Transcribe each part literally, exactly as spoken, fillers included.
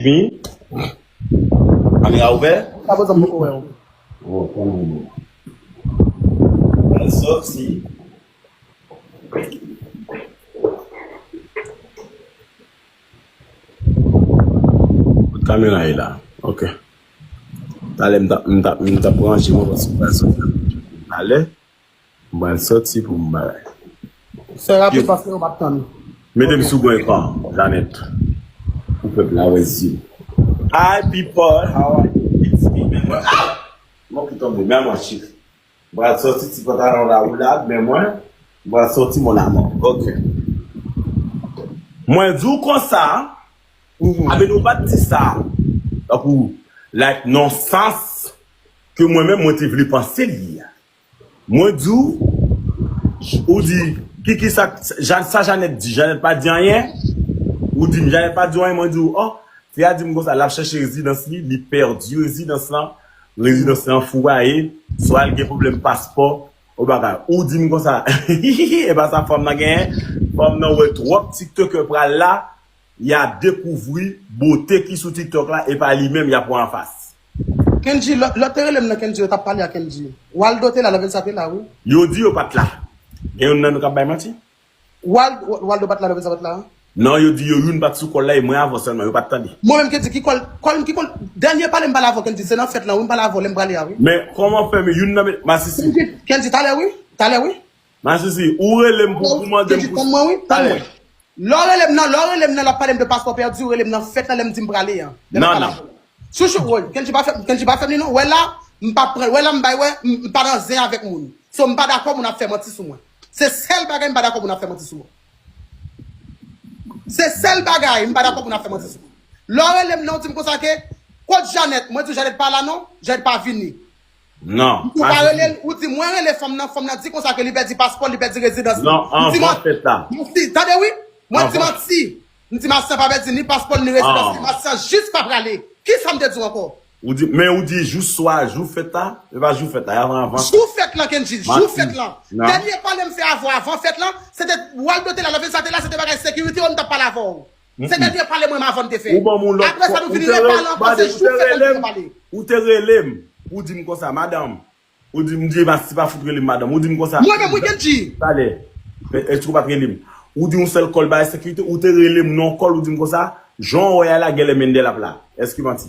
Vini. Kamera ouvè? Sa bon, sa m poko wè w. Oh, konnen. Al sòti. Kot kamera ye la? Ok. Talè m t ap, m t ap, m t ap ranje mwen paske m pral sòti. Talè. M pral sòti pou m bagay. Fè rapid paske yo p ap tann. Mete m sou gwo ekran, Janet. Pou pèp la wè zye m. Hi people, how are you? It's me, men mwen. Ah! Mwen ki tonbe, men mwen chif. M pral sòti ti pantalon la ou la, men mwen. M pral sòti mon amour. Ok. Mwen di w konsa, abe nou pa t di sa. Tankou, like, non sans ke mwen menm, mwen te vle panse l ye a. Mwen di w, ou di, Kiki sa, sa, sa Janet di, Janet pa di anyen. Ou di m, Janet pa di anyen, mwen di w, oh, fi a di m konsa, l ap chèche rezidans li, li pèdi rezidans lan, rezidans lan fou a ye, swa l gen pwoblèm paspò, ou bagay. Ou di m konsa, e pa sa fanm nan genyen, fanm nan wè twòp tiktokè pral la, y a dekouvri bote ki sou TikTok la, e pa li menm y ap wè anfas. Kendji, lè, lè w te rele m nan Kendji, yo t ap pale a Kendji. Waldo te la, lè Vensa te la, wi. Yo di yo pa t la. Gen youn nan nou k ap bay manti? Wal-, Waldo pa t la, lè Vensa pa t la? Non, yo di yo youn pa t sou kòl la, e mwen avè w sèlman, yo pa t tande. Mwen menm Kendji, ki kòl, kòl, ki kòl, dènye pale m pale avè w, Kendji, se nan fèt lan, wi, m pale avè w, lè m prale a, wi. Men, kòman fè, men youn nan, men, Masisi. Kendji, Kendji, talè, wi, talè, wi. Masisi, ou rele m pou, pou mande m pou, tann mwen, wi, tann mwen. Lè w rele m nan, lè w rele m nan, l ap pale m de paspò pèdi, ou rele m nan fèt lan, lè m di m prale an. Lè m ap pale avè w. Chouchou, woy, Kendji pa fè, Kendji pa fè m li non. Wè la, m pa pran, wè la, m bay, wè, m, m pa nan zen avèk moun. So, m pa dakò moun ap fè manti sou mwen. Se sèl bagay m pa dakò moun ap fè manti sou mwen. Se sèl bagay m pa dakò moun ap fè manti sou mwen. Lè w rele m nan, ou di m konsa ke, kot Janet? Mwen di w Janet pa la non, Janet pa vini. Non. Ou pa rele l, ou di mwen rele fanm nan, fanm nan di konsa ke li pèdi paspò, li pèdi rezidans li. Non, anvan fèt la. Mwen di, tande wi, mwen di manti. M di Masisi pa pèdi ni paspò l, ni rezidans li. Masisi jis pa prale. Kisa m te di w ankò? Ou di, men ou di jou swa, jou fèt la, e pa jou fèt la, e avan, avan. Jou fèt lan, Kendji, jou fèt lan. Dènye pale m fè avè w avan fèt lan, se te Waldo te la, lè Vensa te la, se te bagay sekirite yo m t ap pale avè w. Se dènye pale mwen m avè w m te fè. Ou ban m yon lòt. Apre sa, nou vini repale ankò, se jou fèt lan nou te pale. Ou te rele m, ou di m konsa, madanm. Ou di m, di Masisi pa fout rele m madanm. Ou di m konsa. Mwen menm, wi, Kendji. Talè. Èske ou pa t rele m? Ou di yon sèl kòl bay sekirite, ou te rele m nan kòl, ou di m konsa, jan w wè a la, genlè Mendel ap la. Èske manti?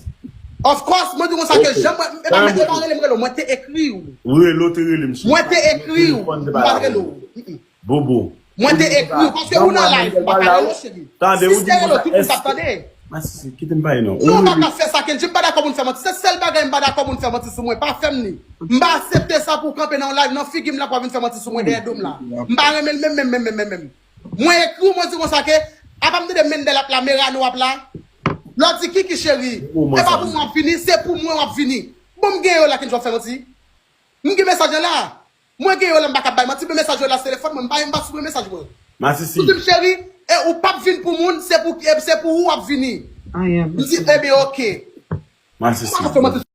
Of course, mwen di konsa ke jan mwen, e pa mwen, e pa rele m rele w, mwen te ekri w. Rele w te rele m, cheri. Mwen te ekri w, m pa t rele w. Bobo. Mwen te ekri w, paske ou nan live, m pa pale non, cheri. Tande, ou di konsa, èske Masisi, kite m pale non. Non, ou pa ka fè sa, Kendji, m pa dakò moun fè manti. Se sèl bagay m pa dakò moun fè manti sou mwen, pa fè m li. M pa aksepte sa pou w kanpe nan yon live, nan figi m la pou w vin fè manti sou mwen dèyè do m la. M pa renmen l menm, menm, menm, menm, menm, menm. Mwen ekri w, mwen di konsa ke, apa m tande Mendel ap la, Merano ap la. Lè w di Kiki cheri, e pa pou mwen w ap vini, se pou mwen w ap vini. Bon, m gen yo la, Kendji, w ap fè manti. M gen mesaj lan la. Mwen gen yo la, m pa ka bay manti, men mesaj yo la sou telefòn mwen, m pa, m pa siprime mesaj mwen. Masisi. Ou di m, cheri, e ou p ap vin pou moun, se pou, e se pou ou w ap vini. M di, ebyen, oke. Masisi. M pa ka fè manti.